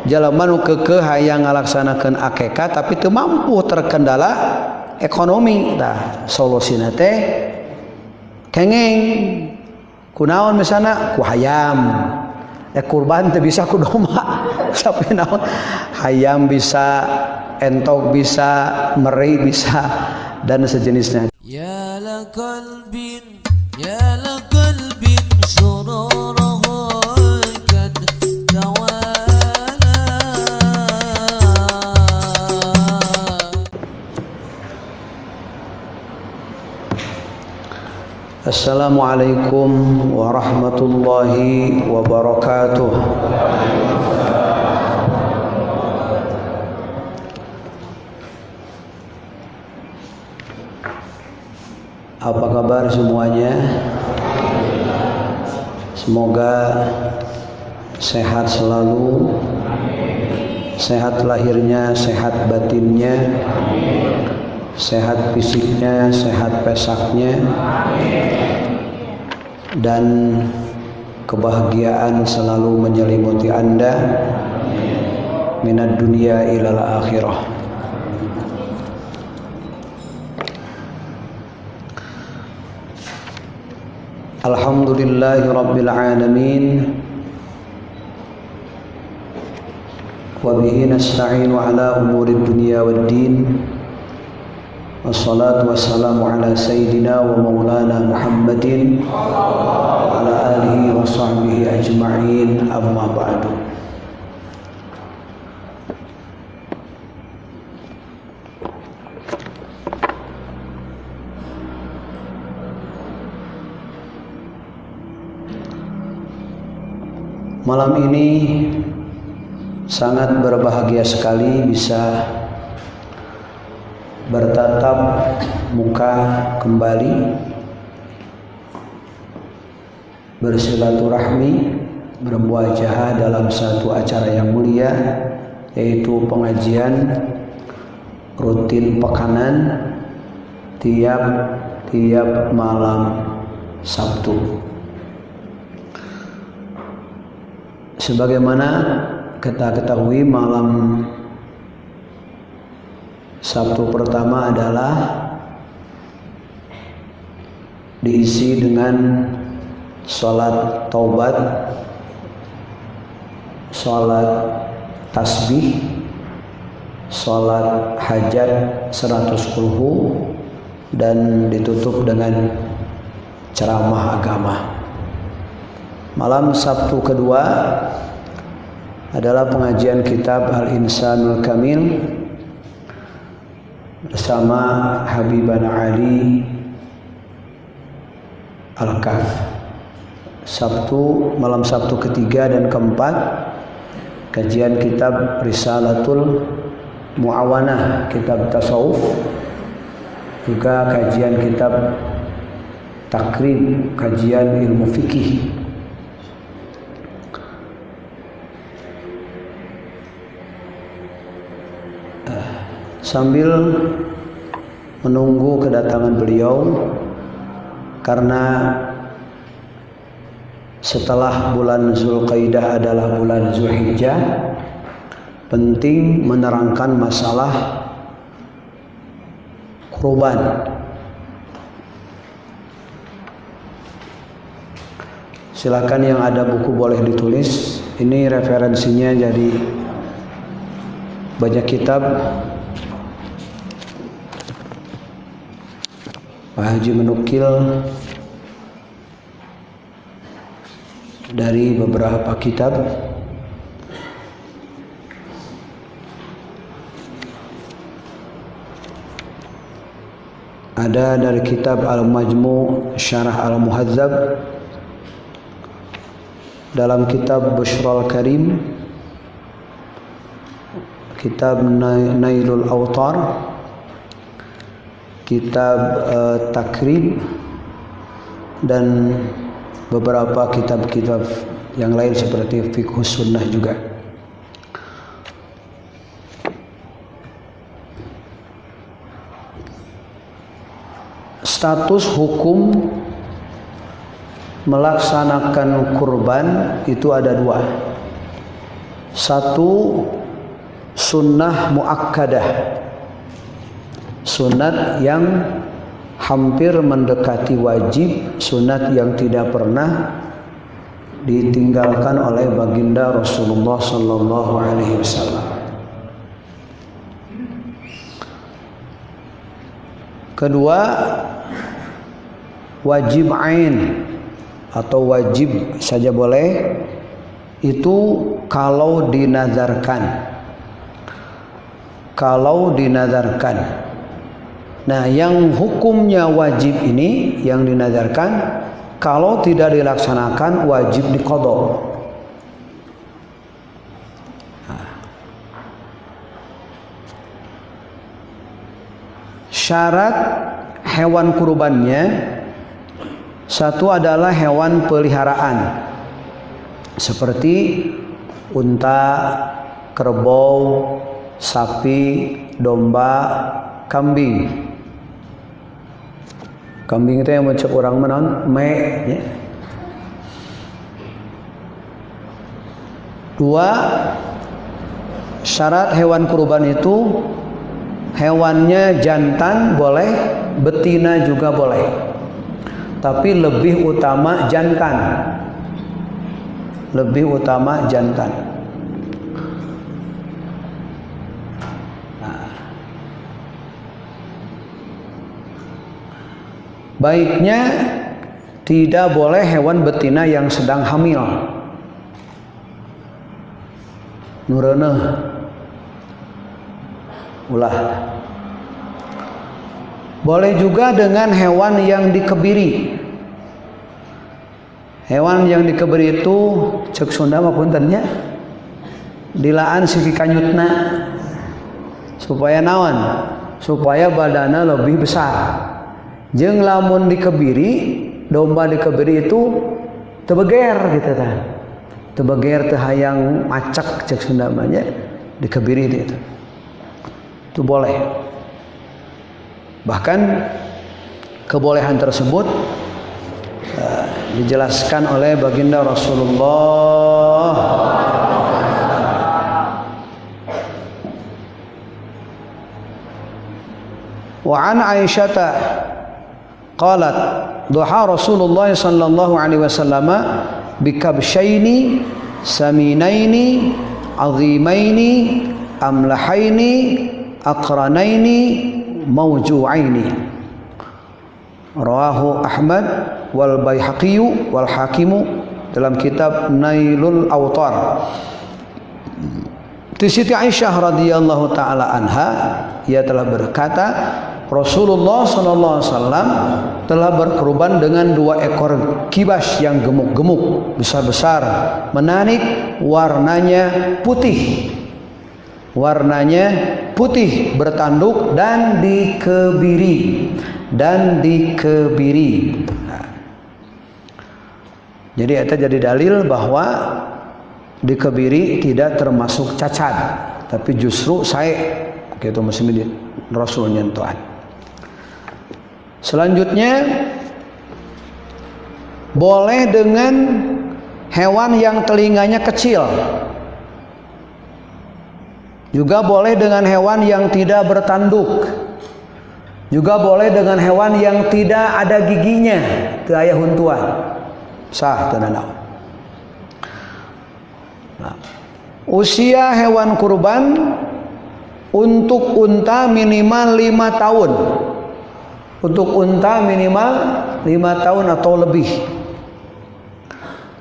Jalma nu keukeuh hayang ngalaksanakeun akikah tapi teu mampu, terkendala ekonomi. Tah solusina teh kengeng kunaon misalna ku hayam. Kurban teu bisa ku domba. Tapi naon hayam bisa, entok bisa, meri bisa, dan sejenisnya. Ya la qalbin, ya la qalbin sururahu kad tawala. Assalamualaikum warahmatullahi wabarakatuh. Apa kabar semuanya? Semoga sehat selalu, sehat lahirnya, sehat batinnya, sehat fisiknya, sehat pesaknya, dan kebahagiaan selalu menyelimuti Anda minad dunia ilal akhirah. Alhamdulillahi rabbil alamin, wa bihi nasta'inu ala umurid dunya waddin. Wassalatu wassalamu ala sayyidina wa maulana Muhammadin wa ala alihi wa sahbihi ajma'in, amma ba'du. Malam ini sangat berbahagia sekali bisa bertatap muka kembali, bersilaturahmi, bermuajahah dalam satu acara yang mulia, yaitu pengajian rutin pekanan tiap malam Sabtu. Sebagaimana kita ketahui, malam Sabtu pertama adalah diisi dengan sholat taubat, sholat tasbih, sholat hajat 100 kulhu, dan ditutup dengan ceramah agama. Malam Sabtu kedua adalah pengajian kitab Al-Insanul Kamil bersama Habibana Ali Al-Kaf. Sabtu, malam Sabtu ketiga dan keempat, kajian kitab Risalatul Muawanah, kitab tasawuf, juga kajian kitab Takrib, kajian ilmu fikih. Sambil menunggu kedatangan beliau, karena setelah bulan Zulqaidah adalah bulan Zulhijjah, penting menerangkan masalah kurban. Silakan yang ada buku boleh ditulis. Ini referensinya jadi banyak kitab. Pak Haji menukil dari beberapa kitab. Ada dari kitab Al-Majmu' Syarah Al-Muhadzab, dalam kitab Bushral Karim, kitab Nailul Autar, kitab Takrib, dan beberapa kitab-kitab yang lain seperti Fiqh Sunnah juga. Status hukum melaksanakan kurban itu ada dua. Satu, sunnah muakkadah, sunat yang hampir mendekati wajib, sunat yang tidak pernah ditinggalkan oleh baginda Rasulullah sallallahu alaihi wasallam. Kedua, wajib ain atau wajib saja boleh, itu kalau dinazarkan. Kalau dinazarkan. Nah, yang hukumnya wajib ini yang dinazarkan, kalau tidak dilaksanakan wajib diqadha. Nah. Syarat hewan kurbannya, satu adalah hewan peliharaan seperti unta, kerbau, sapi, domba, kambing. Kambing itu yang mencek orang menon, me. Ya. Dua, syarat hewan kurban itu hewannya jantan boleh, betina juga boleh. Tapi lebih utama jantan. Lebih utama jantan. Nah. Baiknya tidak boleh hewan betina yang sedang hamil. Nureuneuh. Ulah. Boleh juga dengan hewan yang dikebiri. Hewan yang dikebiri itu cek Sunda mah puntennya dilaan siki kanyutna supaya naon? Supaya badana lebih besar. Jeung lamun dikebiri, domba dikebiri itu teu beger gitu tah. Teu beger teu hayang macak cek Sunda mah nya, dikebiri itu. Itu boleh. Bahkan kebolehan tersebut dijelaskan oleh baginda Rasulullah. Wa an Aisyah qalat duha Rasulullah sallallahu alaihi wasallam bikabsyaini saminaini azimaini amlahaini aqranaini mawju'aini. Rawahu Ahmad wal Baihaqi wal Hakimu dalam kitab Nailul Awtar. Siti Aisyah radhiyallahu taala anha, ia telah berkata, Rasulullah sallallahu alaihi wasallam telah berkurban dengan dua ekor kibas yang gemuk-gemuk, besar-besar, menarik, warnanya putih. Warnanya putih, bertanduk dan dikebiri. Dan dikebiri. Nah. Jadi itu jadi dalil bahwa dikebiri tidak termasuk cacat, tapi justru saya gitu mesti Rasul nyentuhan. Selanjutnya boleh dengan hewan yang telinganya kecil. Juga boleh dengan hewan yang tidak bertanduk. Juga boleh dengan hewan yang tidak ada giginya, teu aya huntuan. Sah teu nanaon. Nah, usia hewan kurban untuk unta minimal 5 tahun. Untuk unta minimal 5 tahun atau lebih.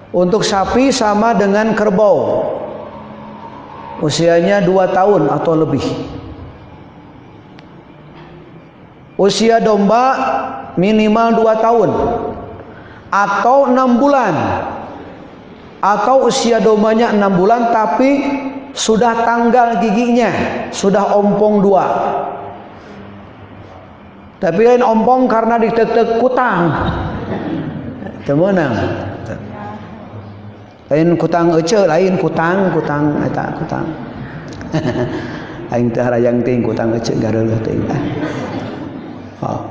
Untuk sapi sama dengan kerbau, usianya 2 tahun atau lebih. Usia domba minimal 2 tahun atau 6 bulan. Atau usia dombanya 6 bulan tapi sudah tanggal giginya, sudah ompong 2. Tapi lain ompong karena ditek-tek kutang. Teu meunang. Lain kutang ece, lain kutang, kutang eta kutang. Aing teh harayang teuing kutang ece gareuleuh teuing. Oh.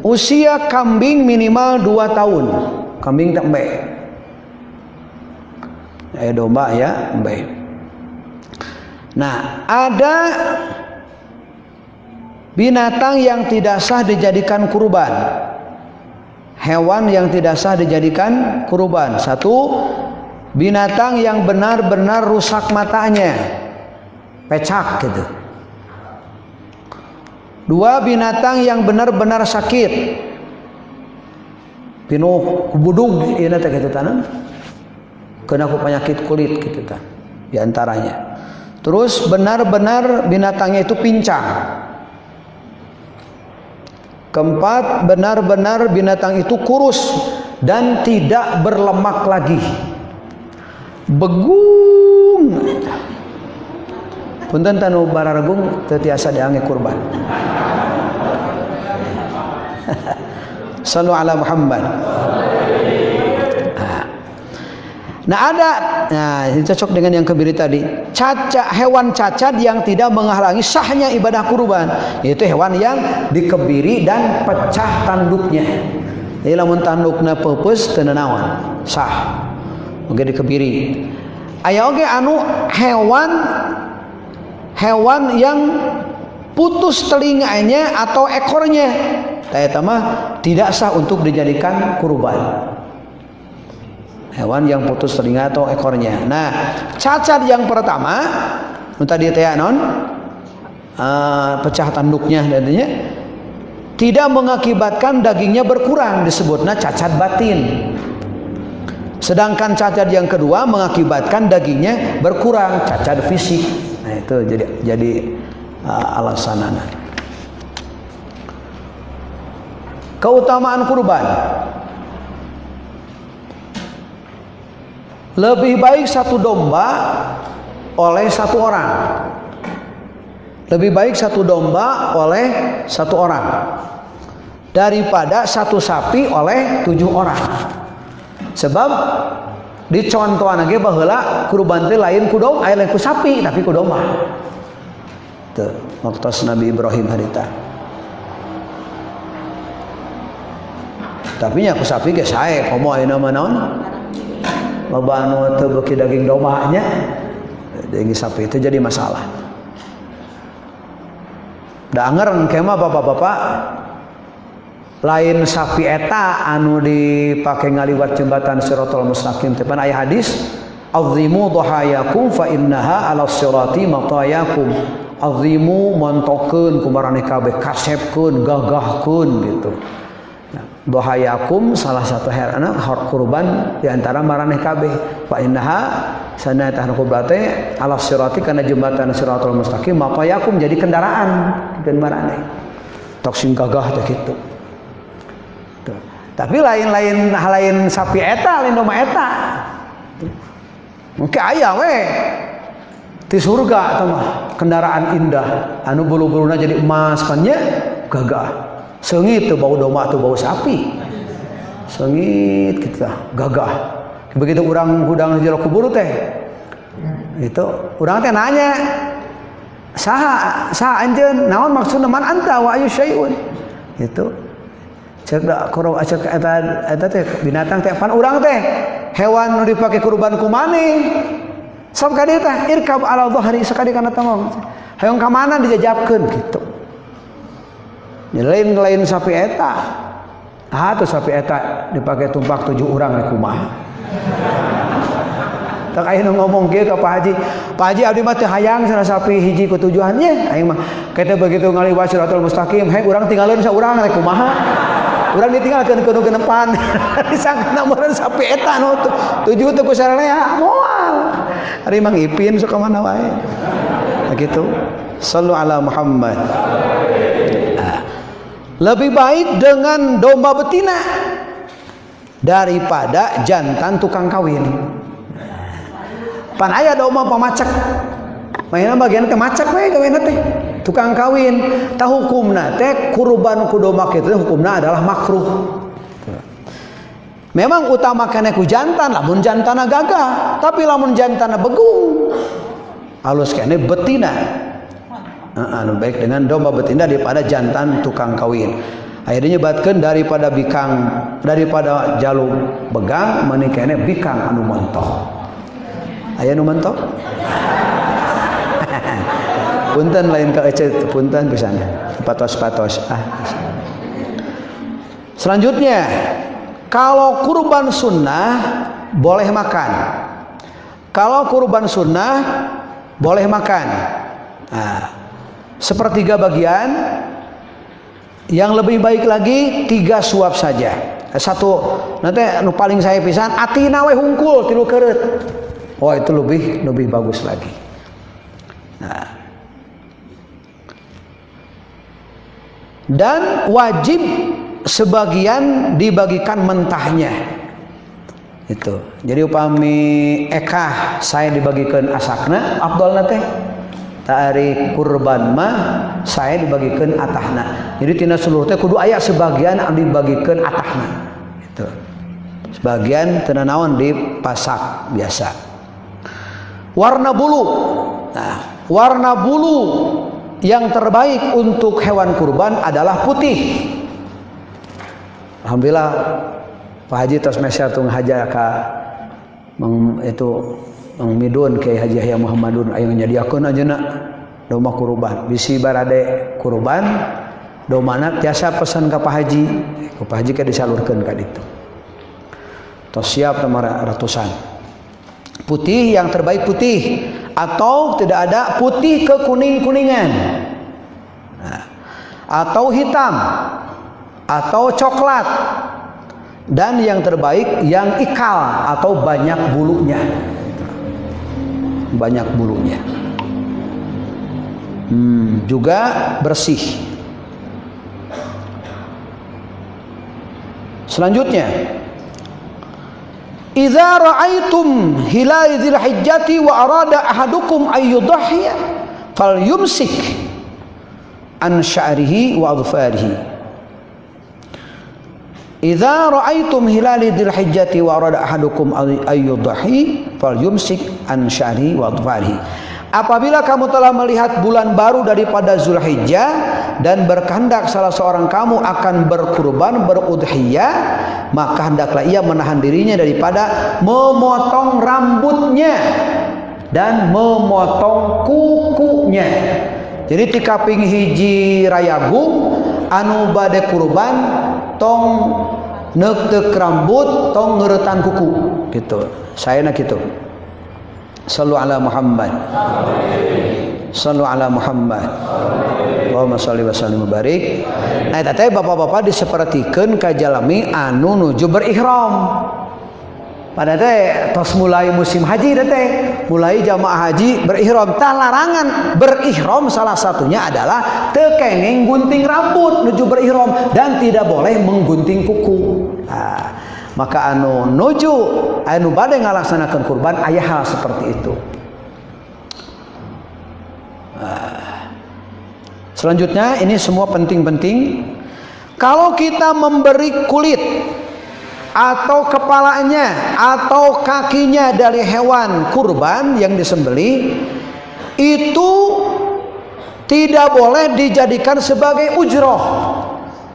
Usia kambing minimal 2 tahun. Kambing teh embe. Aya domba ya, embe. Nah, ada binatang yang tidak sah dijadikan kurban. Hewan yang tidak sah dijadikan kurban. Satu, binatang yang benar-benar rusak matanya, pecak gitu. Dua, binatang yang benar-benar sakit, pinuh budug ieu teh kitu tanah, kena ku penyakit kulit gitu tah di antaranya. Terus benar-benar binatangnya itu pincang. Keempat, benar-benar binatang itu kurus dan tidak berlemak lagi. Begung. Punten tanu bararegung teu tiasa diangge kurban. Sallu ala Muhammad. Nah ada, nah ini cocok dengan yang kebiri tadi. Cacat, hewan cacat yang tidak menghalangi sahnya ibadah kurban, yaitu hewan yang dikebiri dan pecah tanduknya. Jadi lamun tandukna peupeus teu nanaon, sah. Oge dikebiri. Aya oge anu hewan yang putus telinganya atau ekornya, eta mah tidak sah untuk dijadikan kurban. Hewan yang putus telinga atau ekornya. Nah, cacat yang pertama, tadi teh non pecah tanduknya dadanya, tidak mengakibatkan dagingnya berkurang, disebutnya cacat batin. Sedangkan cacat yang kedua mengakibatkan dagingnya berkurang, cacat fisik. Nah, itu jadi alasanana. Keutamaan kurban. Lebih baik satu domba oleh satu orang. Lebih baik satu domba oleh satu orang daripada satu sapi oleh 7 orang. Sebab dicontohan ge baheula kurban teh lain ku domba, lain ku sapi tapi ku domba. Teu waktos Nabi Ibrahim harita. Tapi nya ku sapi ge sae komo ayeuna mah naon? Loba anu teu beuki daging domba nya, daging sapi itu jadi masalah. Da anger engke mah bapak-bapak lain sapi eta anu dipake ngaliwat jembatan Siratal Mustaqim teh pan aya hadis azimu dhahayakum fa innaha ala sirati matayakum. Azimu montokeun ku maraneh kabeh, kasepkeun, gagahkeun gitu. Dohayakum salah satu herana kurban di antara maraneh kabeh fa innaha sanatah kubrate ala sirati kana jembatan siratal mustaqim matayakum jadi kendaraan dan maraneh tok sing gagah teh kitu. Tapi lain-lain lain sapi eta lain domba eta mungkin aya we di surga eta mah kendaraan indah anu bulu-buluna jadi emas pan nya gagah. Sengit tuh bau domba tuh bau sapi. Sengit gitu gagah. Begitu orang hudang jero kubur teh. Itu urang teh nanya, saha saha anjeun naon maksudna man anta wa ayu syai'un. Itu cek da koro cek eta eta teh binatang teh pan urang teh hewan nu dipake kurban ku maneh. Sok ka dieu teh irkab ala dhahri sakadi kana tangong. Hayang ka mana dijajabkeun gitu. Lain-lain sapi eta. Ah tuh sapi eta dipakai tumpak 7 orang rek kumaha. Tak aya nu ngomong kieu ka Pak Haji. Pak Haji abdi mah teu hayang sana sapi hiji ku tujuannya. Aing mah kita begitu ngaliwat Siratal Mustaqim, hei urang tinggalkeun saurang rek kumaha. Urang ditinggalkeun ku nu genepan. Disangkana meureun sapi eta nu 7 teh ku sararea moal. Ari Mang Ipin sok ka mana wae. Begitu. Sallu ala Muhammad. Lebih baik dengan domba betina daripada jantan tukang kawin. Pan aya domba pamacek. Mainna bagian teh macek we gawena teh. Tukang kawin. Tah hukumna teh kurban ku domba kitu hukumna adalah makruh. Memang utama keneh ku jantan, lamun jantana gagah, tapi lamun jantana begung halus keneh betina. Anu baik dengan domba betina daripada jantan tukang kawin. Akhirnya nyebatkeun daripada bikang, daripada jalu begang meni keneh bikang anu montoh. Aya nu montoh? Punten lain ka ece, punten pisan. Patos-patos. Ah. Selanjutnya, kalau kurban sunnah boleh makan. Kalau kurban sunnah boleh makan. Nah, sepertiga bagian, yang lebih baik lagi tiga suap saja. Satu nanti nu paling sae pisan atina we hungkul tilu keureut. Oh, itu lebih lebih bagus lagi. Nah, dan wajib sebagian dibagikan mentahnya itu. Jadi upami ekah sae dibagikan asakna, afdolna teh ari kurban mah sae dibagikan atahna. Jadi tina seluruh teh kudu aya sebagian anu dibagikan atahna itu, sebagian tina naon dipasak biasa. Warna bulu. Nah, warna bulu yang terbaik untuk hewan kurban adalah putih. Alhamdulillah, Pak Haji tos meser tung haja ka Mang, itu Mang Midun, Kiai Haji Yahya Muhammadun, aya nyadiakeun ajeuna domba kurban. Bisi barade kurban domana, tiasa pesan ka Pak Haji, ku Pak Haji ke disalurkeun ka ditu. Tos siap nomor ratusan. Putih, yang terbaik putih, atau tidak ada putih ke kuning-kuningan. Nah, atau hitam atau coklat, dan yang terbaik yang ikal atau banyak bulunya, banyak bulunya, juga bersih. Selanjutnya, idza ra'aitum hilal dzil hijjati wa arada ahadukum ay yudhhiya falyumsik an sya'rihi wa adfarihi. Idza ra'aitum hilal dzil hijjati wa arada ahadukum ay yudhhi falyumsik an sya'rihi wa adfarihi. Apabila kamu telah melihat bulan baru daripada Zulhijjah dan berkehendak salah seorang kamu akan berkurban, berudhiyah, maka hendaklah ia menahan dirinya daripada memotong rambutnya dan memotong kukunya. Jadi ti kaping hiji Rayagung anu bade kurban tong neukteuk rambut, tong ngeuretan kuku gitu. Saena gitu. Sallu ala Muhammad. Sallu ala Muhammad. Allahumma sholli wa sallim wa barik. Nah, eta teh bapak-bapak disepertikeun ka jalmi anu nuju berihram. Pada teh tos mulai musim haji teh, mulai jamaah haji berihram. Tah, larangan berihram salah satunya adalah teu kenging gunting rambut nuju berihram dan tidak boleh menggunting kuku. Nah, maka anu nuju anu bade ngalaksanakeun kurban aya hal seperti itu. Nah, selanjutnya, ini semua penting-penting. Kalau kita memberi kulit atau kepalanya atau kakinya dari hewan kurban yang disembelih, itu tidak boleh dijadikan sebagai ujroh.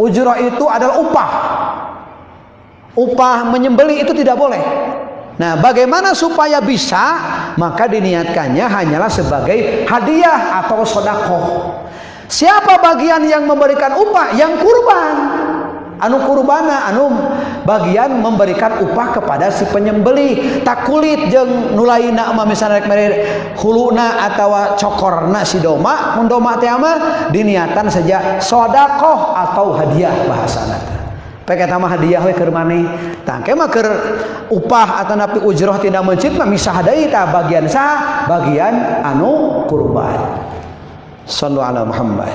Ujroh itu adalah upah. Upah menyembelih itu tidak boleh. Nah, bagaimana supaya bisa? Maka diniatkannya hanyalah sebagai hadiah atau sodakoh. Siapa bagian yang memberikan upah? Yang kurban. Anu kurbana, anu bagian memberikan upah kepada si penyembelih. Tah, kulit jeung nu lainna mah, misalnya rek mere huluna atau cokorna si doma, mun doma teh mah diniatan saja sodakoh atau hadiah bahasana. Pek eta mah hadiah we keur maneh. Tah, engke mah keur upah atau napi ujroh tina meuncit mah misah deui. Tah, bagian saha? Bagian anu kurban. Sallu ala Muhammad.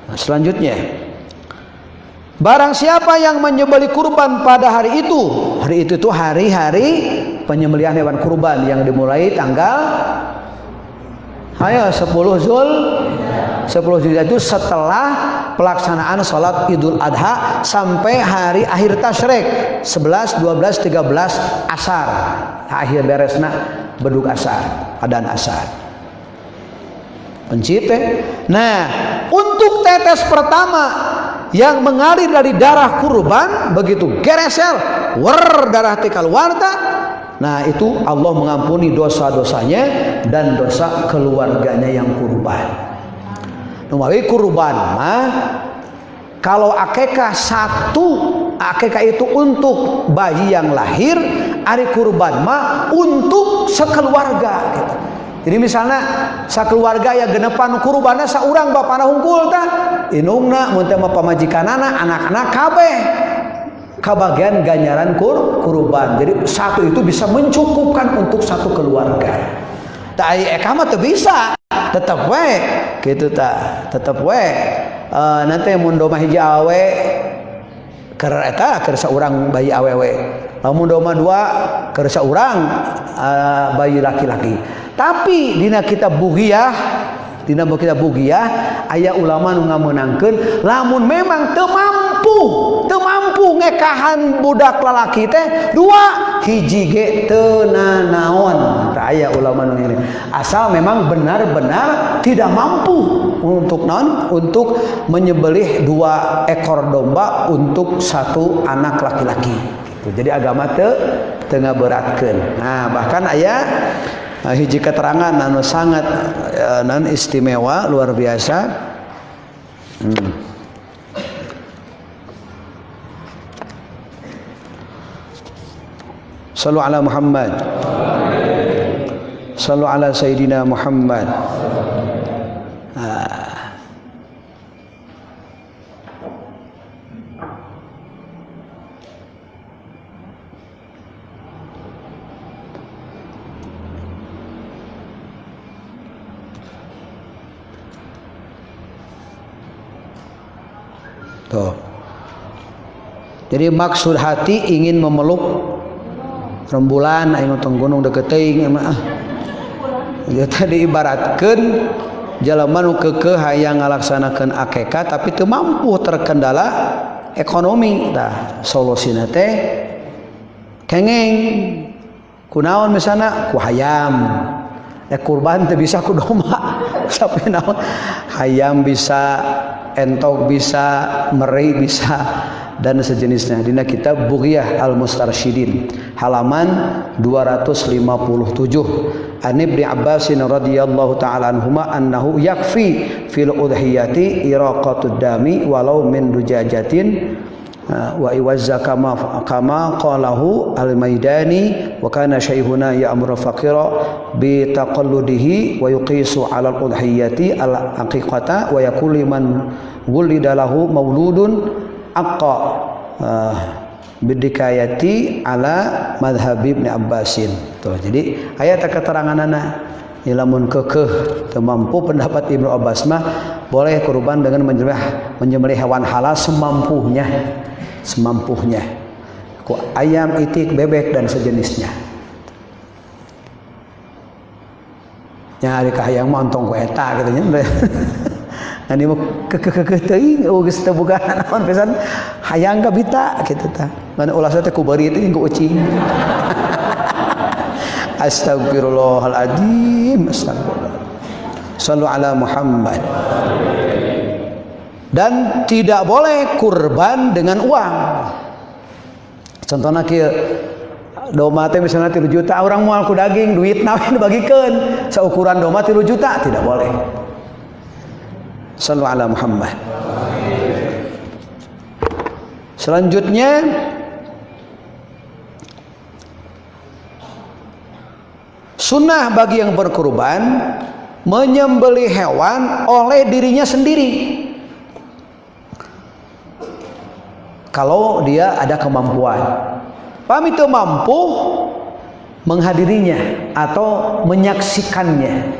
Nah, selanjutnya, barang siapa yang menyembelih kurban pada hari itu, hari itu tuh hari-hari penyembelihan hewan kurban yang dimulai tanggal, ayo, 10 Zul 10 Zulhijjah itu setelah pelaksanaan sholat Idul Adha sampai hari akhir tasyrik 11, 12, 13 asar, akhir beresna bedug asar, adan asar, pencit. Nah, untuk tetes pertama yang mengalir dari darah kurban, begitu gereser wer darah teh keluar. Nah itu Allah mengampuni dosa-dosanya dan dosa keluarganya yang kurban. Numawi kurban mah kalau akikah satu, akikah itu untuk bayi yang lahir, ari kurban mah untuk sekeluarga gitu. Jadi misalnya sakeluarga ya genepan kurbanna saurang bapana hungkul tah, indungna mun teh mah pamajikanana, anak-anak kabeh kabagian ganjaran kurban. Jadi satu itu bisa mencukupkan untuk satu keluarga. Tah ari eka mah teu bisa, tetep we kitu tah, tetep we. Nanti mun domba hiji awe keur eta keur saurang bayi awewe. Lamun domba dua keur saurang bayi laki-laki. Tapi dina kitab Bughiyah, dina kitab Bughiyah aya ulama nu ngamenangkeun lamun memang teu mampu ngekahan budak lalaki teh dua hiji ge teu nanaon. Tah aya ulama nu ngene. Asal memang benar-benar tidak mampu untuk non untuk menyembelih dua ekor domba untuk satu anak laki-laki. Gitu. Jadi agama teu ngaberatkeun. Nah, bahkan aya hiji keterangan anu sangat non istimewa luar biasa. Sallu ala Muhammad. Sallu ala Sayyidina Muhammad. Tuh. Jadi maksud hati ingin memeluk rembulan aing tong gunung deket teuing mah. Dia tadi ibaratkeun jalma nu keukeuh hayang ngalaksanakeun akikah tapi teu mampu terkendala ekonomi. Tah solusina teh kengeng kunaon misalna ku hayam. Kurban teu bisa ku domba. Sampai naon hayam bisa, entok bisa, meri bisa, dan sejenisnya. Dina kitab Bughiyah Al-Mustarsyidin halaman 257. An Ibnu Abbas radhiyallahu ta'ala anhuma annahu yakfi fil udhiyati iraqatud dami walau min dujajatin wa iwazza kama qalahu al-Maidani wa kana syaikhuna ya'muru faqira bi taqalludihi wa yuqisu 'ala al-udhiyati al-aqiqata wa yaqulu liman wulida lahu mauludun aqqa bidikayati ala madhab Ibnu Abbasin. Tuh, jadi aya teh keteranganana lamun keukeuh teu mampu pendapat Ibnu Abbas mah boleh kurban dengan menyembelih hewan halal semampunya. Semampunya. Ku ayam, itik, bebek dan sejenisnya. Nya ari kahayang mah entong ku eta kitu nya. Ngan ieu keukeuh teuing eueuh geus teu boga naon pisan hayang kabita kitu tah. Ngan ulah teh ku beurit teuing ku ucing. Astagfirullahaladzim, astagfirullah. Sallu ala Muhammad. Dan tidak boleh kurban dengan uang. Contohnya kieu, domba teh misalnya 3 juta, orang moal ku daging, duit naon dibagikeun. Seukuran domba 3 juta tidak boleh. Sallu ala Muhammad. Selanjutnya sunnah bagi yang berkurban menyembelih hewan oleh dirinya sendiri. Kalau dia ada kemampuan. Paham itu mampu menghadirinya atau menyaksikannya.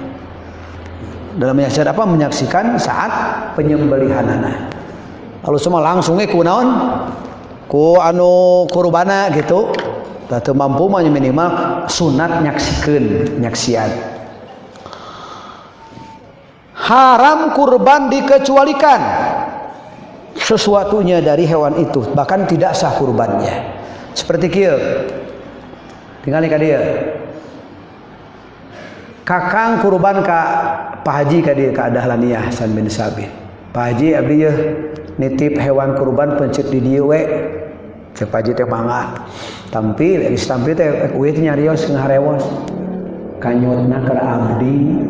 Dalam menyaksikan apa? Menyaksikan saat penyembelihan anak. Lalu semua langsungnya ku naon? Ku anu kurbana gitu. Teu mampu mah minimal sunat nyaksikeun, nyaksian. Haram kurban dikecualikan sesuatunya dari hewan itu, bahkan tidak sah kurbannya. Seperti kieu. Tingali ka dieu. Kakang kurban ka Pak Haji ka dieu ka Dahlaniah Hasan bin Sabit. Pak Haji abdi yeuh nitip hewan kurban pencet di dieu we. Cek Pak Haji teh mangga. Tampi, geus tampi teh uih teh nyarios ngaharewos. Kanyutna keur abdi.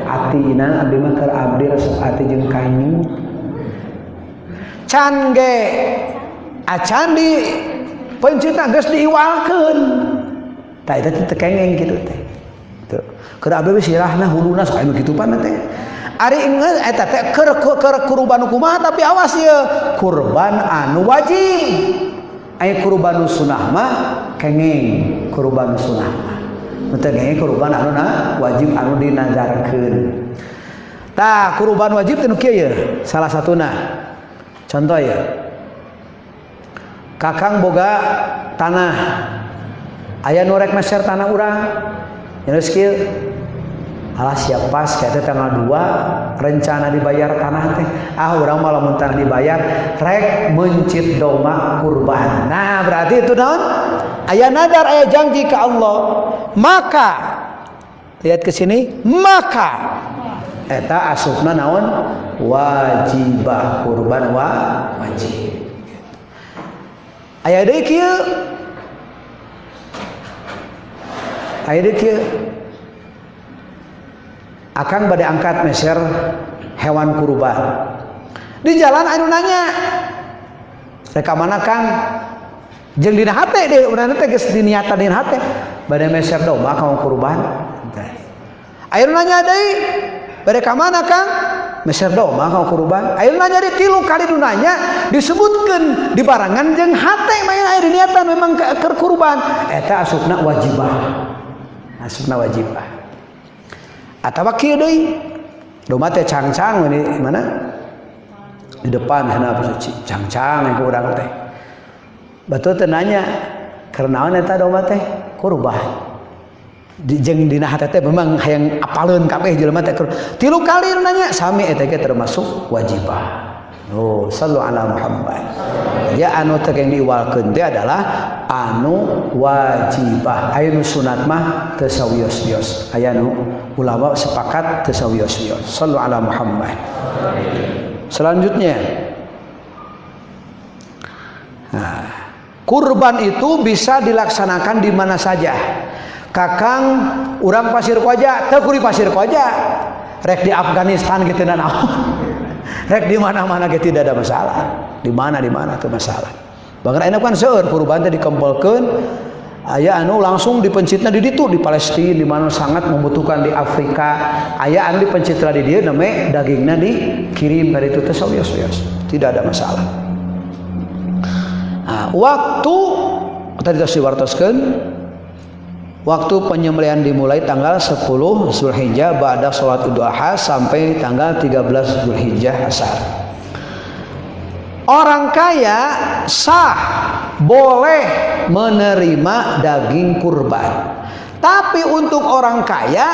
Atina abdi mah keur abdi resep ati jeung kanyut. Can ge acan di pencita geus diiwalkeun. Tah eta teh teu kengeng kitu teh. Tuh. Keur abdi we sirahna huluna sok anu kitu pan teh. Ari inget eta teh keur kurban kumaha tapi awas ieu kurban anu wajib. Aya kurban sunah mah kengeng kurban sunah mah. Teu kengeng kurban anu na wajib anu dinazarkeun. Tah kurban wajib teh nu kieu ye salah satuna. Contoh ya. Kakang boga tanah. Aya nu rek meser tanah urang. Geus kieu. Alah siap pas kieu teh tanggal 2 rencana dibayar tanah teh. Ah urang mah lamun tanah dibayar rek meuncit domba kurban. Nah, berarti itu naon? Aya nadar, aya janji ke Allah. Maka lihat ke sini, maka eta asupna naon? Wajibah, kurban wajib. Aya deui kieu. Aya deui kieu. Akang bade angkat meser hewan kurban. Di jalan anu nanya, "Rek ka mana Kang?" Jeung dina hate deui, urang teh geus diniatan dina hate, bade meser domba ka kurban. Aya nu nanya deui, "Bade ka mana Kang?" Meser domba ka kurban. Aya nu nanya deui 3 kali nu nanya disebutkeun di barangan jeung hate mah aya diniatan memang keur kurban. Eta asupna wajibah. Asupna wajibah. Atawa kieu deui domba teh cangcang ini mana di depan handap suci cangcang ku urang teh batur teh nanya keur naon eta domba teh kurban jeung dina hate teh memang hayang apaleun kabeh jelema teh 3 kali nanya sami eta ge termasuk wajibah. Oh, sallu ala Muhammad. Ya anu teh yang diiwalkeun teh adalah anu wajibah. Aya nu sunat mah teu sawios-wios. Aya nu ulama sepakat teu sawios-wios. Sallu ala Muhammad. Selanjutnya. Nah, kurban itu bisa dilaksanakan di mana saja. Kakang urang Pasir Koja, teu kudu Pasir Koja. Rek di Afghanistan gitu naon. Rek di mana-mana ge tidak ada masalah. Di mana tuh masalah. Bahkan enak kan seueur kurban teh dikempelkeun aya anu langsung dipencitna di ditu di Palestina di mana sangat membutuhkan di Afrika. Aya anu dipencitna di dieu name dagingna dikirim ka ditu teh sawios-wios. Tidak ada masalah. Nah, waktu tadi tos diwartoskeun waktu penyembelihan dimulai tanggal 10 Zulhijjah ba'da sholat Idul Adha sampai tanggal 13 Zulhijjah asar. Orang kaya sah boleh menerima daging kurban. Tapi untuk orang kaya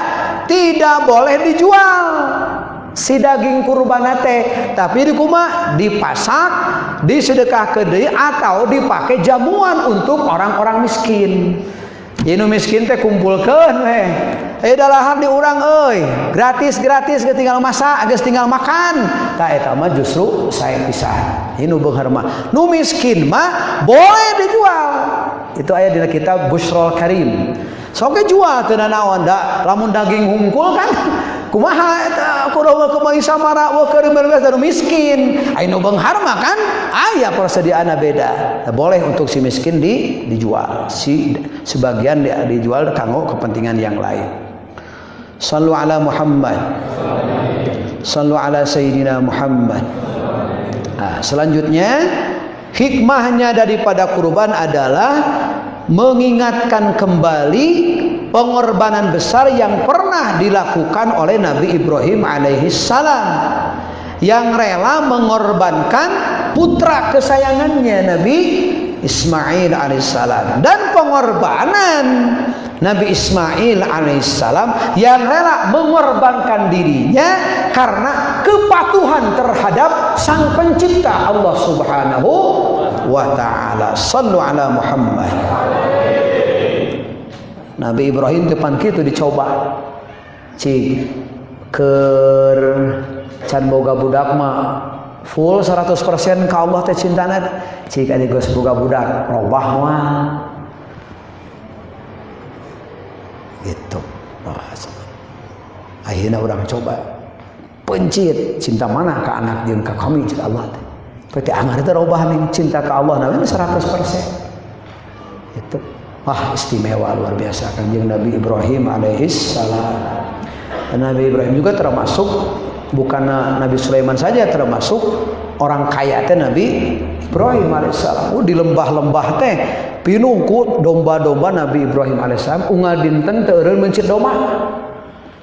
tidak boleh dijual si daging kurban teh, tapi dikuma dipasak, disedekah ke deui atau dipakai jamuan untuk orang-orang miskin. Inu miskin teh kumpulkeun weh. Aya dalahan di urang euy, gratis-gratis geus tinggal masak, geus tinggal makan. Tah eta mah justru sae pisan. Inu beunghar mah. Nu miskin mah boleh dijual. Itu aya dina kitab Busyrol Karim. Sok ge jual teu nanaon da lamun daging hungkul kan kumaha eta kudu kumaha samara wa keur beres nu miskin. Aya nu beunghar mah kan aya persediaanna beda. Nah, boleh untuk si miskin dijual, si sebagian dijual kanggo kepentingan yang lain. Sallu ala Muhammad. Sallu ala Sayyidina Muhammad. Nah, selanjutnya hikmahnya daripada kurban adalah mengingatkan kembali pengorbanan besar yang pernah dilakukan oleh Nabi Ibrahim alaihi salam yang rela mengorbankan putra kesayangannya Nabi Ismail alaihissalam, dan pengorbanan Nabi Ismail alaihissalam yang rela mengorbankan dirinya karena kepatuhan terhadap Sang Pencipta Allah Subhanahu wa Ta'ala. Sallu ala Muhammad. Nabi Ibrahim depan kitu dicoba. Cik keur can boga budak mah Full 100% ka Allah teh cintana. Cik ade geus boga budak robah moal. Gitu. Akhirnya orang coba pencit cinta mana ke anak jeung ka kami cik Allah teh. Berarti angar teh robah nih cinta ke Allah namanya 100%. Itu. Wah, istimewa luar biasa Kanjeng Nabi Ibrahim alaihissalam. Dan Nabi Ibrahim juga termasuk bukan Nabi Sulaiman saja, termasuk orang kaya teh Nabi Ibrahim alaihissalam. Oh, di lembah-lembah teh pinuh ku domba-domba Nabi Ibrahim alaihissalam unggal dinten teu eureun meuncit domba.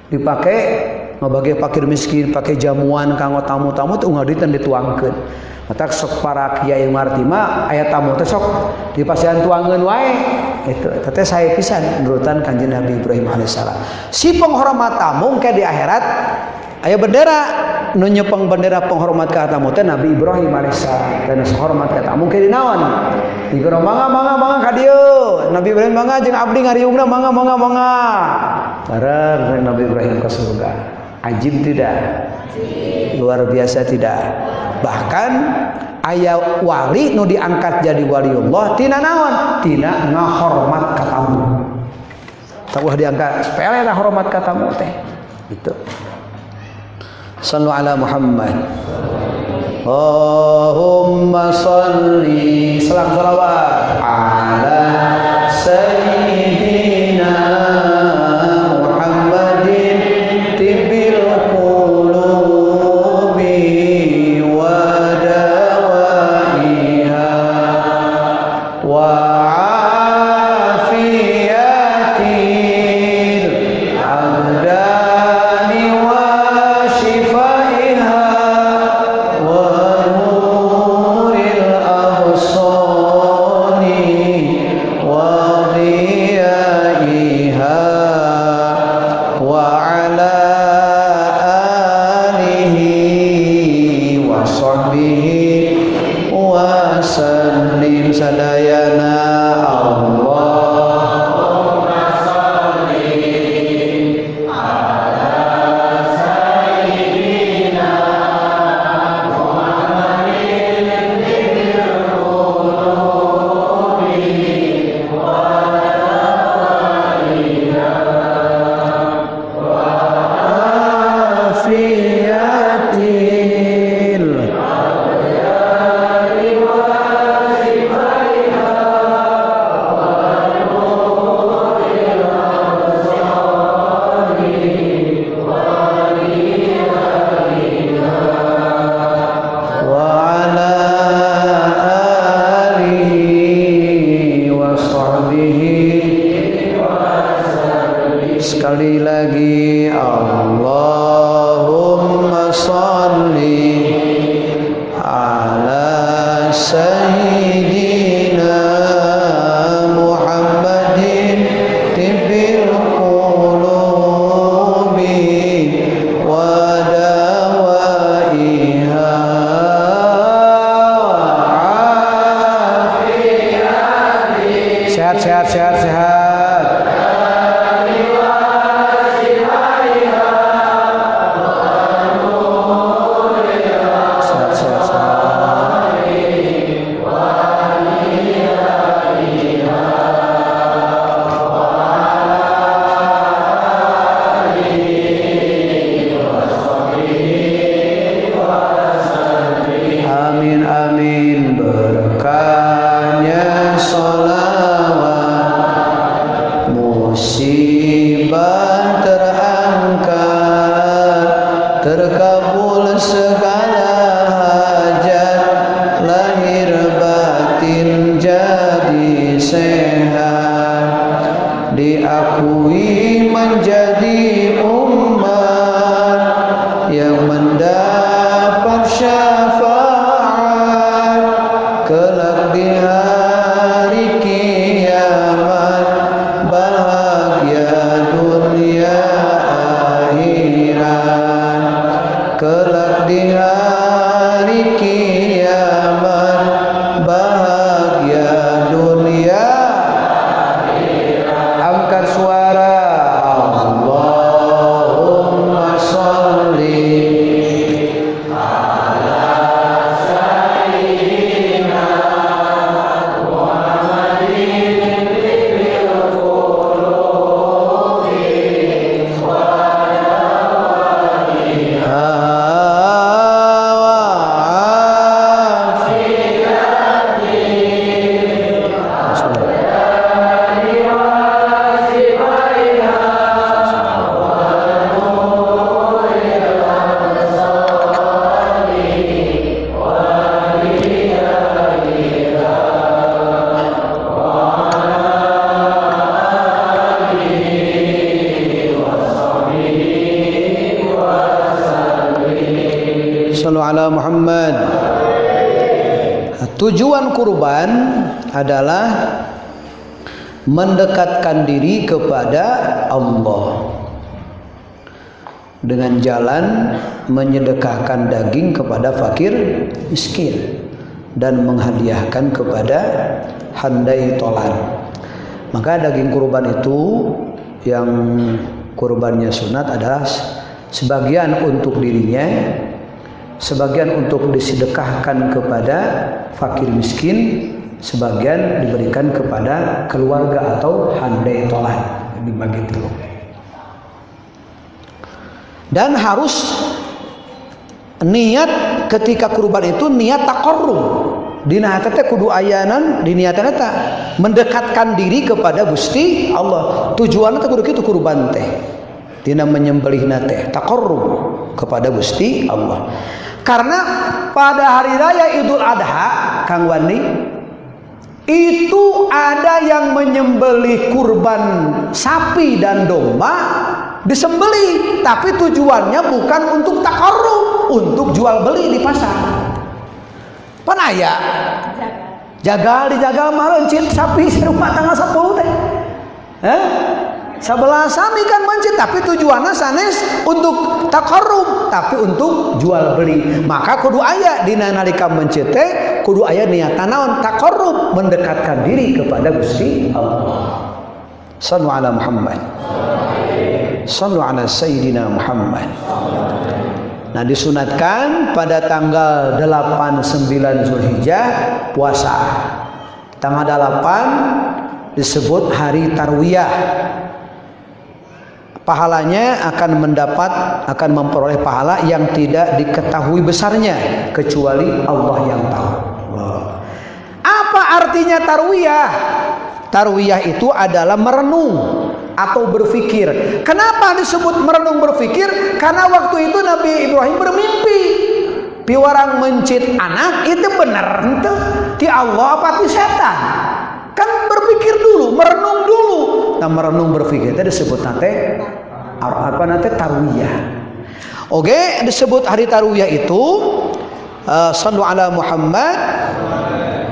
Dipake ngabagi fakir miskin, pake jamuan kanggo tamu-tamu teh unggal dinten dituangkeun. Matak sok para kiai ngarti mah aya tamu teh sok dipasihan tuangeun wae. Itu eta teh sae pisan nurutan Kanjeng Nabi Ibrahim alaihissalam. Si penghormat tamu ke di akhirat aya bendera nu nyepeng bendera penghormat ka tamu teh Nabi Ibrahim alaihissalam. Dan hormat ka tamu ke di naon? Digoro mangga mangga mangga ka dieu. Nabi Ibrahim mangga jeung abdi ngariungna mangga mangga mangga. Bareng Nabi Ibrahim ke surga. Ajib tidak? Luar biasa tidak? Bahkan aya wali nu diangkat jadi waliullah tina naon? Tina ngahormat ka tamu. Tah ulah diangkat sepele lah hormat ka tamu teh. Gitu. Sallu ala Muhammad. Allahumma salli salam salawat ala sayyidina Muhammadin tibbil qulubi wa dawaiha wa afiyatil abdani wa shifaiha wa nuril absari wa diyaiha wa ala alihi wa sahbihi wa sallim sadayana. Allahumma salli ala sayyidina Muhammadin tibbil qulubi wa dawaiha wa afiyatil abdani wa shifaiha wa nuril absari wa diyaiha wa ala alihi wa sahbihi. Sekali lagi Allahumma salli ala sayyidina Muhammadin tibbil qulubi wa dawaiha sehat sehat sehat sehat. Sehat sehat sehat. Amin amin. Berkahnya sholawat musibah terangkat, terkabul segala hajat, lahir batin jadi sehat, diakui menjadi umat yang mendapat syafaat kelak di hari kiamat, bahagia dunia akhirat, kelak di hari kiamat, bahagia dunia akhirat. Angkat suara. Allah. ala Muhammad. Tujuan kurban adalah mendekatkan diri kepada Allah dengan jalan menyedekahkan daging kepada fakir miskin dan menghadiahkan kepada handai tolan. Maka daging kurban itu yang kurbannya sunat adalah sebagian untuk dirinya, sebagian untuk disedekahkan kepada fakir miskin, sebagian diberikan kepada keluarga atau handai tolan, dibagi dulu. Dan harus niat ketika kurban itu niat taqarrub. Dina hati teh kudu ayanan diniatan eta mendekatkan diri kepada Gusti Allah. Tujuanna teh kudu kitu kurban teh. Dina menyembelihna teh taqarrub kepada Gusti Allah. Karena pada hari raya Idul Adha, Kang Wandi, itu ada yang menyembelih kurban sapi dan domba, disembelih, tapi tujuannya bukan untuk taqarrub, untuk jual beli di pasar. Pan aya jagal dijagal mah leuncit sapi rumah tanggal 10 teh. Heh? 11 sami kan mencit, tapi tujuannya sanes untuk taqarrub, tapi untuk jual beli. Maka kudu aya dina nalika mencit teh kudu aya niatan naon? Taqarrub, mendekatkan diri kepada Gusti Allah. Sallu ala Muhammad. Sallu ala Sayyidina Muhammad. Nah, disunatkan pada tanggal 8 9 Zulhijjah puasa. Tanggal 8 disebut hari tarwiyah. Pahalanya akan mendapat, akan memperoleh pahala yang tidak diketahui besarnya kecuali Allah yang tahu. Apa artinya tarwiyah? Tarwiyah itu adalah merenung atau berfikir. Kenapa disebut merenung berfikir? Karena waktu itu Nabi Ibrahim bermimpi. Piwarang mencit anak itu bener henteu? Ti Allah apa ti setan? Kan berpikir dulu, merenung dulu. Nah, merenung berpikir itu disebut nanti apa nanti tarwiyah. Oke, disebut hari tarwiyah itu sallu ala Muhammad,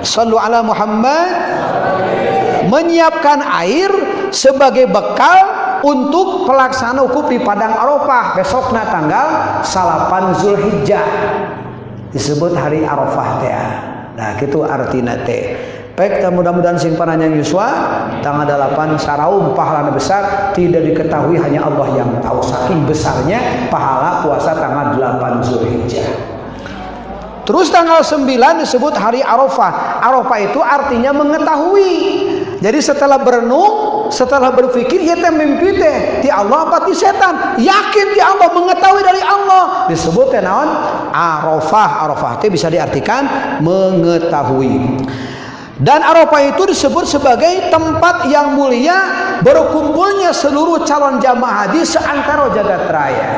sallu ala Muhammad, menyiapkan air sebagai bekal untuk pelaksanaan wukuf di Padang Arafah besokna tanggal 9 Zulhijjah disebut hari Arafah teh. Nah, gitu artina teh. Baik, mudah-mudahan sing panjang yuswa tanggal 8 saraum pahala besar tidak diketahui, hanya Allah yang tahu saking besarnya pahala puasa tanggal 8 Zulhijjah. Terus tanggal 9 disebut hari Arafah. Arafah itu artinya mengetahui. Jadi setelah berenung, setelah berpikir, ya teh mimpi teh ti Allah apa ti setan? Yakin ti Allah, mengetahui dari Allah. Disebut teh naon? Arafah. Arafah teh bisa diartikan mengetahui. Dan Arafah itu disebut sebagai tempat yang mulia berkumpulnya seluruh calon jamaah haji seantero jagat raya.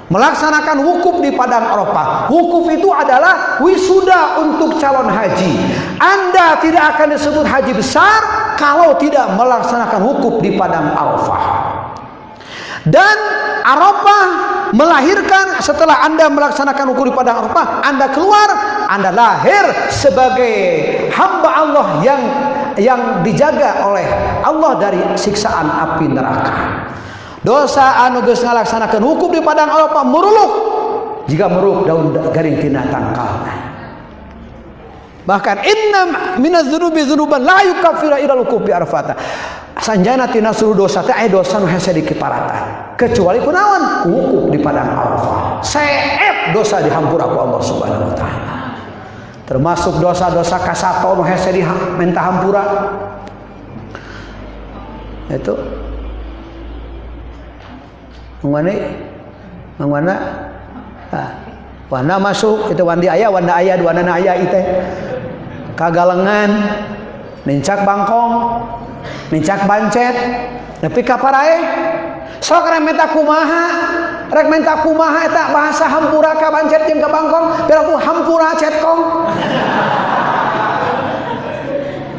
Melaksanakan wukuf di Padang Arafah. Wukuf itu adalah wisuda untuk calon haji. Anda tidak akan disebut haji besar kalau tidak melaksanakan wukuf di Padang Arafah. Dan Arafah melahirkan, setelah Anda melaksanakan wukuf di Padang Arafah, Anda keluar, Anda lahir sebagai hamba Allah yang dijaga oleh Allah dari siksaan api neraka. Dosa anu geus ngalaksanakeun wukuf di Padang Arafah muruluk jika muruk daun garing tina tangkalna. Bahkan inna minadz dzunubi dzunuban la yukaffiru illa wukuf bi Arafat. Sanjana tina seluruh dosa teh aya dosa nu hese dikiparatan kecuali kunaon wukuf di Padang Arafah. Seep dosa dihampura ku Allah Subhanahu wa taala. Termasuk dosa-dosa kasato nu hese di minta hampura. Itu Mang Wandi, Mang Wanda, nah, Wanda masuk itu Wandi aya, Wanda aya, dua nana aya itu kagalengan, nincak bangkong, nincak bancet, nepi ka paraeh. Sok rek menta kumaha, rek menta kumaha eta bahasa hampura ka bancet jeung ka bangkong, piraku hampura cet kong.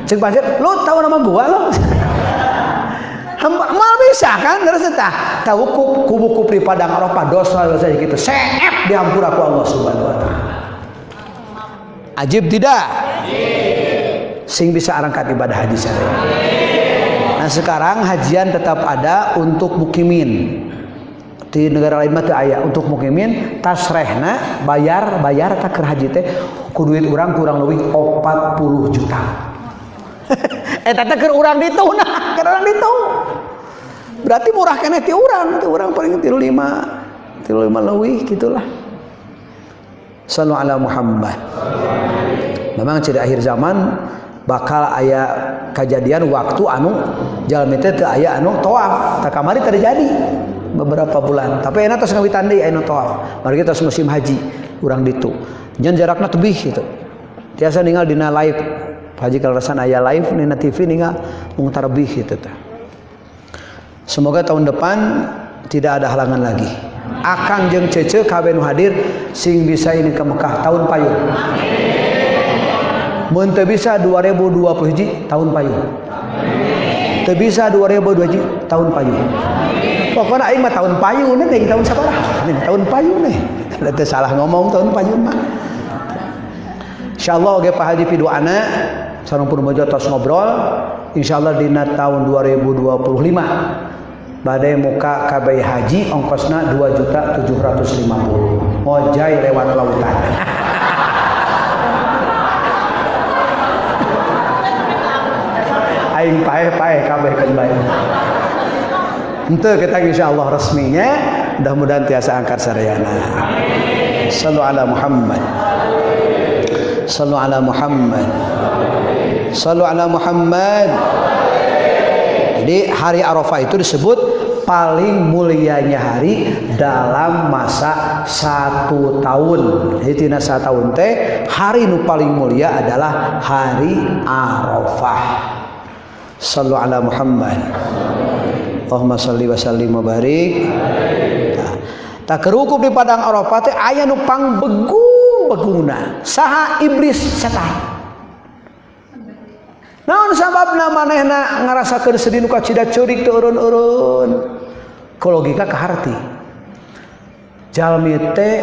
Ceuk bancet, lu tahu nama gua lu? Mal bisa kan terus eta tahu kubu di Padang Arafah dosa-dosa gitu seep dihampura ku Allah Subhanahu wa taala. Ajib tidak? Sing bisa arangkat ibadah haji sadaya. Nah sekarang hajian tetap ada untuk mukimin. Di negara lain mah teu aya untuk mukimin tasrehna bayar tak keur haji teh ku duit urang kurang leuwih 40 juta. Eta teh keur urang ditu nah, keur urang ditu. Berarti murah keneh ti urang paling 35 leuwih gitulah. Sallu ala Muhammad. Memang ciri akhir zaman bakal aya kejadian waktu anu jalmi teh teu aya anu tawaf. Tak kamari terjadi beberapa bulan. Tapi enak tos ngawitan deui aya nu tawaf. Mari kita tos musim haji urang ditu. Nyen jarakna tebih gitu. Tiasa ninggal dina live. Haji kaleresan aya live dina TV ninggal mung tarbih gitu tah. Semoga tahun depan tidak ada halangan lagi. Akang jeung cece kabeh nu hadir sing bisa ini ke Mekah tahun payun. Mun teu bisa 2020 hiji tahun payun. Teu bisa 2002 hiji tahun payun. Pokoknya aing mah tahun payun nih, tahun sabaraha? Tahun payun nih. Teu salah ngomong tahun payun mah. Insyaallah oge Pak Haji piduana sareng Purworejo tos ngobrol, insyaallah dina tahun 2025 badai muka kabeh haji ongkosna 2.750.000. Ngojay lewat lautan. Aing paeh-paeh kabeh keun bae. Henteu kita insyaallah resminya mudah-mudahan tiasa angkat sadayana. Sallu ala Muhammad. Sallu ala Muhammad. Sallu ala Muhammad. Jadi hari Arafah itu disebut paling mulianya hari dalam masa 1 tahun. Jadi tina 1 tahun teh hari nu paling mulia adalah hari Arafah. Sallu ala Muhammad. Allahumma shalli wa sallim wa barik. Tah kerukup di padang Arafah teh aya nu pangbegung-begungna. Saha iblis setan. Naon sababna manehna ngarasakeun sedih nu kacida ceurik teu eureun-eureun. Ku logika kaharti. Jalmi teh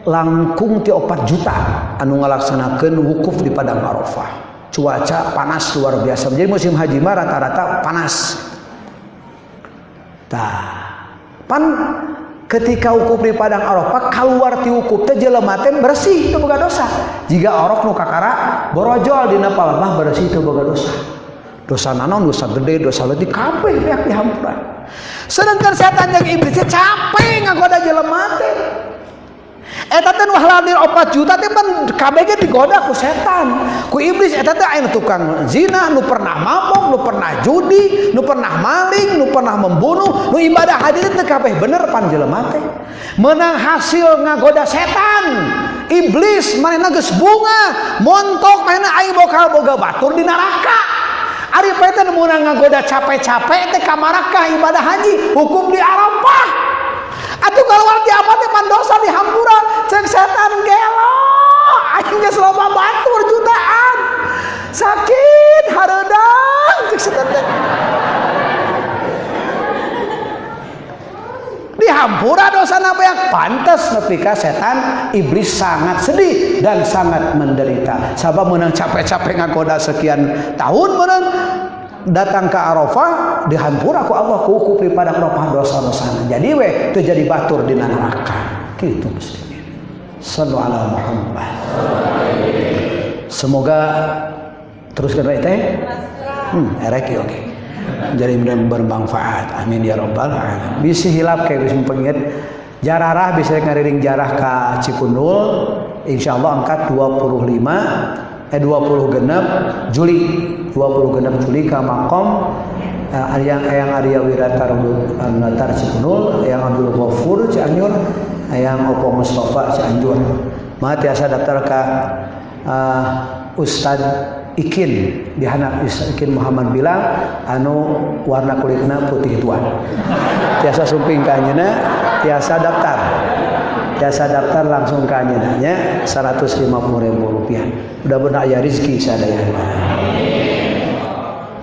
langkung ti 4 juta anu ngalaksanakeun wukuf di padang Arafah. Cuaca panas luar biasa. Jadi musim haji mah rata-rata panas. Tah, pan ketika wukuf di padang Arafah keluar ti wukuf teh jelema teh bersih teu boga dosa. Jiga orok nu kakara borojol dina palebah bersih teu boga dosa. Dosa naon, dosa gede, dosa leutik kabeh pihak dihampura. Sedangkan setan jeung iblis teh capek ngagoda jelema teh. Eta teh nu hadir 4 juta teh pan kabeh ge digoda ku setan, ku iblis. Eta teh aya tukang zina, nu pernah mabok, nu pernah judi, nu pernah maling, nu pernah membunuh, nu ibadah haji teh kabeh bener pan jelema teh. Menang hasil ngagoda setan, iblis manehna geus bunga, montok manehna aing bakal boga batur di neraka. Ari poe teh meunang ngagoda capek-capek teh ka Marakah ibadah haji, hukum di Arafah. Atuh keluar ti apa teh pan dosa dihampura cek setan gelo aing geus loba batur jutaan sakit hareudang cek setan teh dihampura dosana banyak pantes nepi ka setan iblis sangat sedih dan sangat menderita sabab meunang capek-capek ngagoda sekian tahun meunang datang ke Arafah dihampura ku Allah ku hukum di padang Arafah dosa-dosana. Jadi we teu jadi batur dina neraka. Kitu muslimin. Sallu ala Muhammad. Semoga teruskan bae teh. Erek oke. Jadi bermanfaat. Amin ya rabbal alamin. Bisi hilap kayak bisi pengingat jararah bisa ngariring jarah ka Cikundul insyaallah angkat 25 20 genep Juli 20 genep Juli ka makom yang Arya Wirata Natar Cikundul, yang Abdul Ghafur Cianjur, yang Opo Mustafa Cianjur. Mah tiasa daftar ka Ustad Ikin di handap Ustad Ikin Muhammad Bilal anu warna kulitna putih tuan. Tiasa sumping ka anjeunna, tiasa daftar. Jasa daftar langsung ke anjeunna nya 150.000 rupiah. Mudah-mudahan aya rezeki sadayana.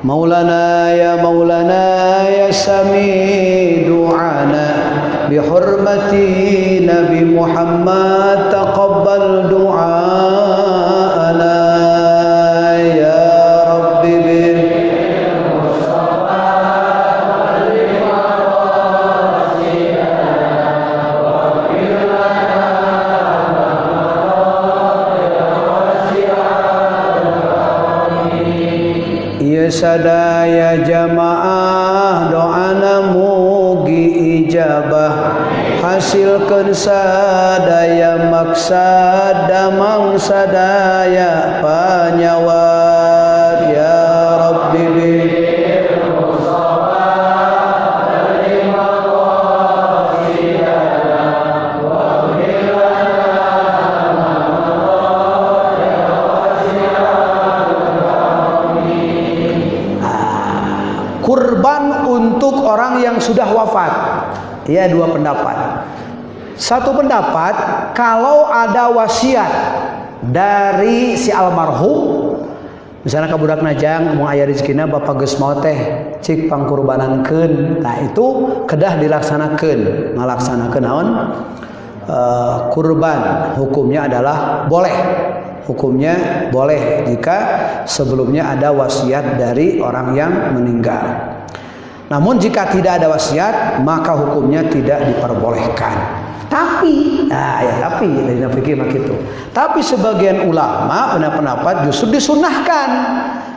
Maulana ya Maulana ya sami du'ana bi hurmati Nabi Muhammad taqabbal du'ana. Sadaya jamaah doana mugi ijabah hasilkeun sadaya maksad damang sadaya panyawat ya Rabbi bi kurban untuk orang yang sudah wafat. Ya, dua pendapat. Satu pendapat, kalau ada wasiat dari si almarhum, misalnya ka budakna jang mun aya rezekina bapak geus maot teh cik pangkurbanankeun. Nah, itu kedah dilaksanakeun, ngalaksanakeun naon? Kurban hukumnya adalah boleh. Hukumnya boleh jika sebelumnya ada wasiat dari orang yang meninggal. Namun jika tidak ada wasiat, maka hukumnya tidak diperbolehkan. Tapi, nah ya tapi dari fikih mah gitu. Tapi sebagian ulama punya pendapat justru disunahkan.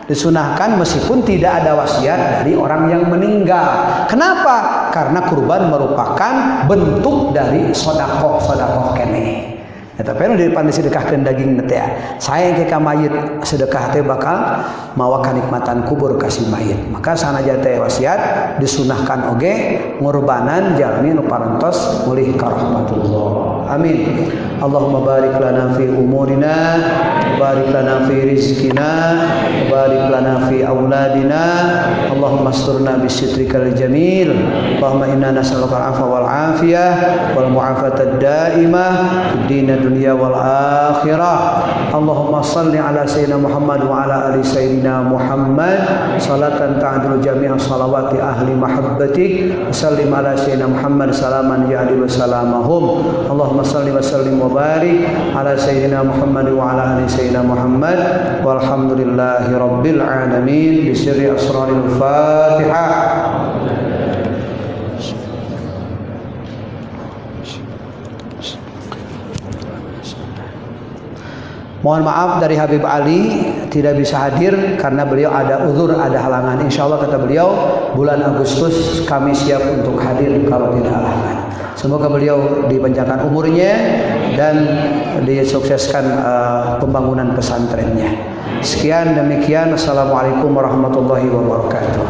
Disunahkan meskipun tidak ada wasiat dari orang yang meninggal. Kenapa? Karena kurban merupakan bentuk dari sodakoh, sodakoh keneh. Ya, tapi anu daripada disedekahkeun daging teh ya. Sayang ke ka mayit sedekah teh bakal mawa kanikmatan kubur ka si mayit. Maka sanajan teh wasiat disunahkan oge ngurbanan jalmi nu parantos mulih ka rahmatullah. Amin. Allahumma barik lana fi umurina, barik lana fi rizkina, barik lana fi auladina. Allahumma asturna bisitrikal jamil. Allahumma inna nas'aluka al-afwa wal afiyah wal mu'afata ad-daimah fid din dunia wal akhirah. Allahumma salli ala sayyidina Muhammad wa ala ali sayyidina Muhammad salatan ta'dilu jami'a salawati ahli mahabbatik. Sallim ala sayyidina Muhammad salaman ya'li wa salamahum. Allahumma salli wa sallim wa barik ala sayyidina Muhammad wa ala ali sayyidina Muhammad. Walhamdulillahi rabbil alamin. Bi sirri asraril Fatihah. Mohon maaf dari Habib Ali tidak bisa hadir karena beliau ada uzur, ada halangan. Insya Allah kata beliau bulan Agustus kami siap untuk hadir kalau tidak halangan. Semoga beliau dipanjangkan umurnya dan disukseskan pembangunan pesantrennya. Sekian demikian. Assalamualaikum warahmatullahi wabarakatuh.